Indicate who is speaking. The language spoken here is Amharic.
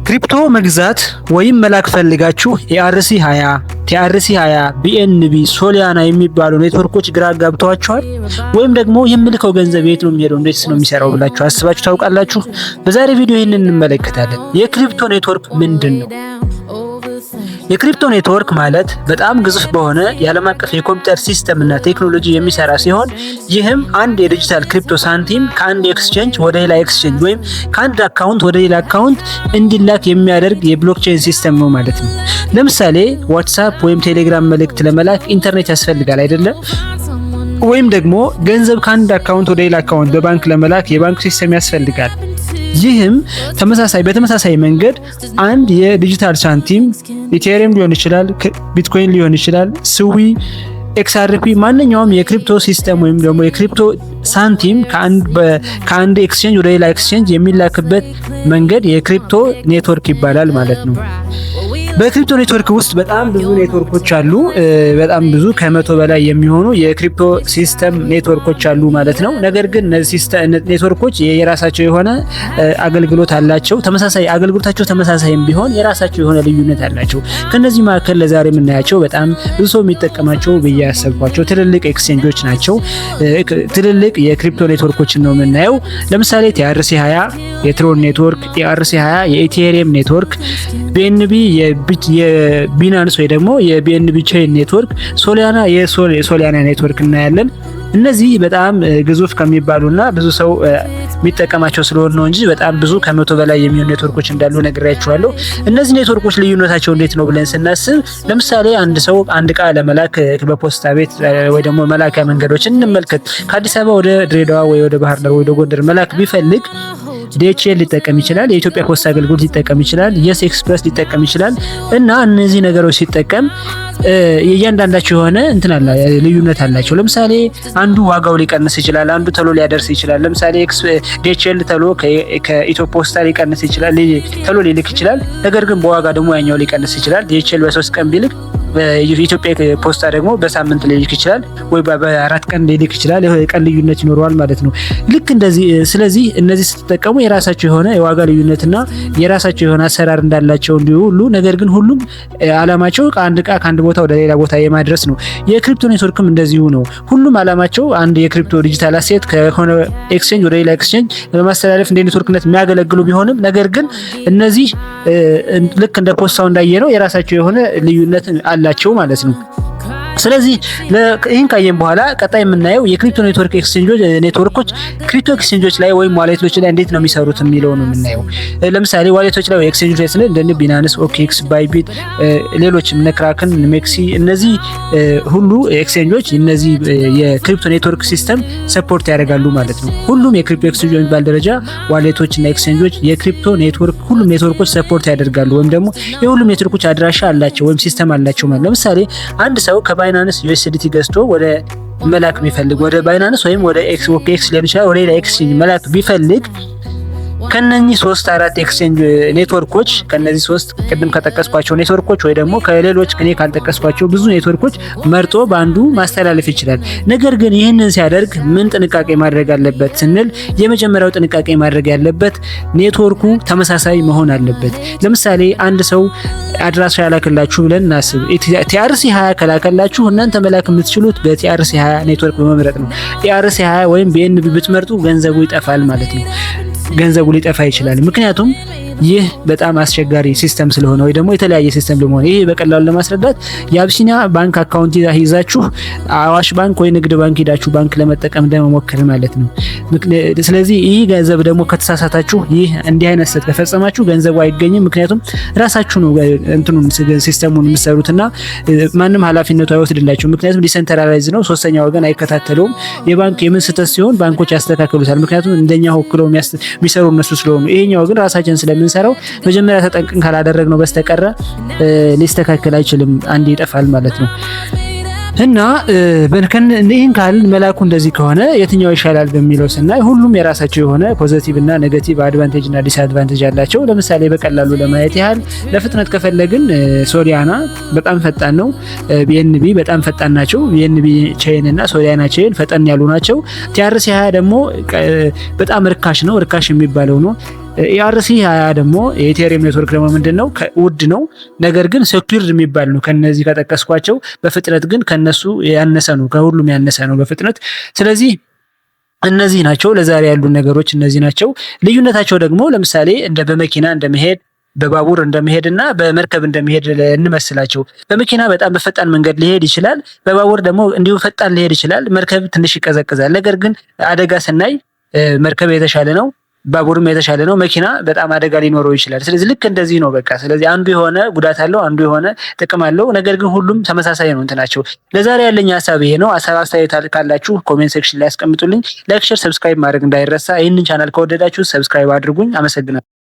Speaker 1: Crypto መግዛት ወይም መላክ ፈልጋችሁ ERC 20፣ TRC 20፣ BNB፣ Solana የሚባሉ ኔትወርኮች ግራ ገብተዋችኋል? ወይም ደግሞ የምልከው ገንዘብ የት ነው የሚሄደው፣ እንዴትስ ነው የሚሰራው ብላችሁ አስባችሁ ታውቃላችሁ? በዛሬ ቪዲዮ ይህንን እንመለከታለን። የ crypto network ምንድን ነው? የ crypto network ማለት በጣም ግዙፍ በሆነ የዓለም አቀፍ የኮምፒውተር system እና ቴክኖሎጂ የሚሰራ ሲሆን ይህም አንድ የ digital crypto ሳንቲም ከአንድ exchange ወደ ሌላ exchange ወይም ከአንድ account ወደ ሌላ account እንዲላክ የሚያደርግ የ blockchain system ነው ማለት ነው። ለምሳሌ WhatsApp ወይም ቴሌግራም መልእክት ለመላክ ኢንተርኔት ያስፈልጋል አይደለም? ወይም ደግሞ ገንዘብ ከአንድ account ወደ ሌላ account በባንክ ለመላክ የባንክ system ያስፈልጋል። ይህም በተመሳሳይ መንገድ አንድ የዲጂታል ሳንቲም Ethereum ሊሆን ይችላል፣ ቢትኮይን ሊሆን ይችላል፣ Sui፣ XRP፣ ማንኛውም የ crypto system ወይም ደግሞ የ crypto ሳንቲም ከአንድ exchange ወደ ሌላ exchange የሚላክበት መንገድ የ crypto network ይባላል ማለት ነው። በ crypto network ውስጥ በጣም ብዙ ኔትወርኮች አሉ። በጣም ብዙ፣ 100 በላይ የሚሆኑ የ crypto system ኔትወርኮች አሉ ማለት ነው። ነገር ግን እነዚህ ኔትወርኮች የራሳቸው የሆነ አገልግሎት አላቸው። ተመሳሳይ አገልግሎታቸው ተመሳሳይም ቢሆን የራሳቸው የሆነ ልዩነት አላቸው። ከነዚህ መካከል ለዛሬ የምናያቸው በጣም ብዙ ሰው የሚጠቀማቸው ብዬ ያሰብኳቸው ትልልቅ ኤክስቼንጆች ናቸው። ትልልቅ የ crypto ኔትወርኮችን ነው የምናየው። ለምሳሌ TRC 20 የ Tron network፣ ERC 20 የ Ethereum network፣ BNB የ Binance ወይ ደግሞ የ BNB Chain network፣ Solana የ Solana network እናያለን። እነዚህ በጣም ግዙፍ ከሚባሉና ብዙ ሰው የሚጠቀማቸው ስለሆኑ ነው እንጂ በጣም ብዙ፣ 100 በላይ የሚሆኑ ኔትወርኮች እንዳሉ ነግሬያችኋለሁ። እነዚህ ኔትወርኮች ልዩነታቸው እንዴት ነው ብለን ስናስብ፣ ለምሳሌ አንድ ሰው አንድ እቃ ለመላክ በፖስታ ቤት ወይ ደግሞ መላኪያ መንገዶችን እንመልከት። ከአዲስ አበባ ወደ ድሬዳዋ ወይ ወደ ባህር ዳር ወይ ወደ ጎንደር መላክ ቢፈልግ DHL ሊጠቀም ይችላል። የኢትዮጵያ ፖስታ አገልግሎት ሊጠቀም ይችላል። Yes Express ሊጠቀም ይችላል። እና እነዚህ ነገሮች ሲጠቀም የእያንዳንዳቸው የሆነ እንትን አለ፣ ልዩነት አላቸው። ለምሳሌ አንዱ ዋጋው ሊቀንስ ይችላል፣ አንዱ ቶሎ ሊያደርስ ይችላል። ለምሳሌ DHL ቶሎ ከኢትዮ ፖስታ ሊቀንስ ይችላል፣ ቶሎ ሊልክ ይችላል። ነገር ግን በዋጋ ደግሞ ያኛው ሊቀንስ ይችላል። DHL በ3 ቀን ቢልክ የኢትዮጵያ ፖስታ ደግሞ በሳምንት ሊልክ ይችላል ወይ በ4 ቀን ሊልክ ይችላል። የቀን ልዩነት ይኖረዋል ማለት ነው። ልክ እንደዚህ። ስለዚህ እነዚህ ስትጠቀሙ የራሳቸው የሆነ የዋጋ ልዩነትና የራሳቸው የሆነ አሰራር እንዳላቸው እንዲሁ ሁሉ ነገር ግን ሁሉም አላማቸው ከአንድ እቃ ከአንድ ቦታ ወደ ሌላ ቦታ የማድረስ ነው። የ crypto network ም እንደዚሁ ነው። ሁሉም አላማቸው አንድ የ crypto digital asset ከሆነ exchange ወደ ሌላ exchange ለማስተላለፍ እንደ ኔትወርክነት የሚያገለግሉ ቢሆንም ነገር ግን እነዚህ ልክ እንደ ፖስታው እንዳየነው የራሳቸው የሆነ ልዩነት አላቸው ማለት ነው። ስለዚህ ይህን ካየን በኋላ ቀጣይ የምናየው የ crypto network exchange ኦች ኔትወርኮች crypto exchange ኦች ላይ ወይም wallet ኦች ላይ እንዴት ነው የሚሰሩት የሚለው ነው የምናየው። ለምሳሌ wallet ኦች ላይ ወይ exchange ኦች ላይ ስንል እንደነ Binance፣ OKX፣ Bybit፣ ሌሎችም እነ Kraken፣ MEXC፣ እነዚህ ሁሉ exchange ኦች እነዚህ የ crypto network system support ያደርጋሉ ማለት ነው። ሁሉም የ crypto exchange በሚባል ደረጃ wallet ኦች እና exchange ኦች የ crypto network ሁሉም ኔትወርኮች support ያደርጋሉ ወይም ደግሞ የሁሉም ኔትወርኮች አድራሻ አላቸው ወይም system አላቸው ማለት። ለምሳሌ አንድ ሰው ከ Binance USDT ገዝቶ ወደ መላክ ቢፈልግ፣ ወደ Binance ወይም ወደ ኤክስ OKX ሊሆን ይችላል፣ ወደ ሌላ exchange መላክ ቢፈልግ ከነኚህ ሶስት አራት exchange ኔትወርኮች፣ ከነዚህ ሶስት ቅድም ከጠቀስኳቸው ኔትወርኮች ወይ ደግሞ ከሌሎች እኔ ካልጠቀስኳቸው ብዙ ኔትወርኮች መርጦ በአንዱ ማስተላለፍ ይችላል። ነገር ግን ይህንን ሲያደርግ ምን ጥንቃቄ ማድረግ አለበት ስንል የመጀመሪያው ጥንቃቄ ማድረግ ያለበት ኔትወርኩ ተመሳሳይ መሆን አለበት። ለምሳሌ አንድ ሰው አድራሻ ያላክላችሁ ብለን እናስብ። TRC 20 ከላከላችሁ እናንተ መላክ የምትችሉት በ TRC 20 ኔትወርክ በመምረጥ ነው። ERC 20 ወይም BNB ብትመርጡ ገንዘቡ ይጠፋል ማለት ነው። ገንዘቡ ሊጠፋ ይችላል። ምክንያቱም ይህ በጣም አስቸጋሪ system ስለሆነ ወይ ደግሞ የተለያየ system ለመሆን። ይህ በቀላሉ ለማስረዳት የአቢሲኒያ ባንክ account ይዛችሁ አዋሽ ባንክ ወይ ንግድ ባንክ ሄዳችሁ ባንክ ለመጠቀም እንደመሞከር ማለት ነው። ስለዚህ ይህ ገንዘብ ደግሞ ከተሳሳታችሁ፣ ይህ እንዲህ አይነት ስህተት ከፈጸማችሁ ገንዘቡ አይገኝም። ምክንያቱም ራሳችሁ ነው እንትኑን system ኡን የምትሰሩትና ማንም ኃላፊነቱ አይወስድላችሁም። ምክንያቱም decentralize ነው፣ ሶስተኛ ወገን አይከታተለውም። የባንክ የምን ስህተት ሲሆን ባንኮች ያስተካክሉታል። ምክንያቱም እንደኛ ወክለው የሚሰሩ እነሱ ስለሆኑ፣ ይሄኛው ግን ራሳችን ስለምንሰራው መጀመሪያ ተጠንቅቀን ካላደረግነው በስተቀረ ሊስተካከል አይችልም። አንድ ይጠፋል ማለት ነው። እና ይህን ካልን መላኩ እንደዚህ ከሆነ የትኛው ይሻላል በሚለው ስናይ ሁሉም የራሳቸው የሆነ positive እና negative፣ advantage እና disadvantage አላቸው። ለምሳሌ በቀላሉ ለማየት ያህል ለፍጥነት ከፈለግን Solana በጣም ፈጣን ነው። BNB በጣም ፈጣን ናቸው። BNB Chain እና Solana Chain ፈጠን ያሉ ናቸው። TRC 20 ደግሞ በጣም ርካሽ ነው፣ ርካሽ የሚባለው ነው። ERC 20 ደግሞ የ Ethereum network ደግሞ ምንድን ነው? ውድ ነው፣ ነገር ግን secured የሚባል ነው። ከነዚህ ከጠቀስኳቸው በፍጥነት ግን ከነሱ ያነሰ ነው፣ ከሁሉም ያነሰ ነው በፍጥነት። ስለዚህ እነዚህ ናቸው ለዛሬ ያሉ ነገሮች፣ እነዚህ ናቸው። ልዩነታቸው ደግሞ ለምሳሌ እንደ በመኪና እንደመሄድ፣ በባቡር እንደመሄድ እና በመርከብ እንደመሄድ እንመስላቸው። በመኪና በጣም በፈጣን መንገድ ሊሄድ ይችላል። በባቡር ደግሞ እንዲሁ ፈጣን ሊሄድ ይችላል። መርከብ ትንሽ ይቀዘቅዛል። ነገር ግን አደጋ ስናይ መርከብ የተሻለ ነው፣ ባቡርም የተሻለ ነው። መኪና በጣም አደጋ ሊኖረው ይችላል። ስለዚህ ልክ እንደዚህ ነው በቃ። ስለዚህ አንዱ የሆነ ጉዳት አለው፣ አንዱ የሆነ ጥቅም አለው። ነገር ግን ሁሉም ተመሳሳይ ነው እንትናቸው። ለዛሬ ያለኝ ሀሳብ ይሄ ነው። ሀሳብ አስተያየት ካላችሁ comment section ላይ ያስቀምጡልኝ። Like፣ share፣ subscribe ማድረግ እንዳይረሳ። ይህንን ቻናል ከወደዳችሁ subscribe አድርጉኝ። አመሰግናለሁ።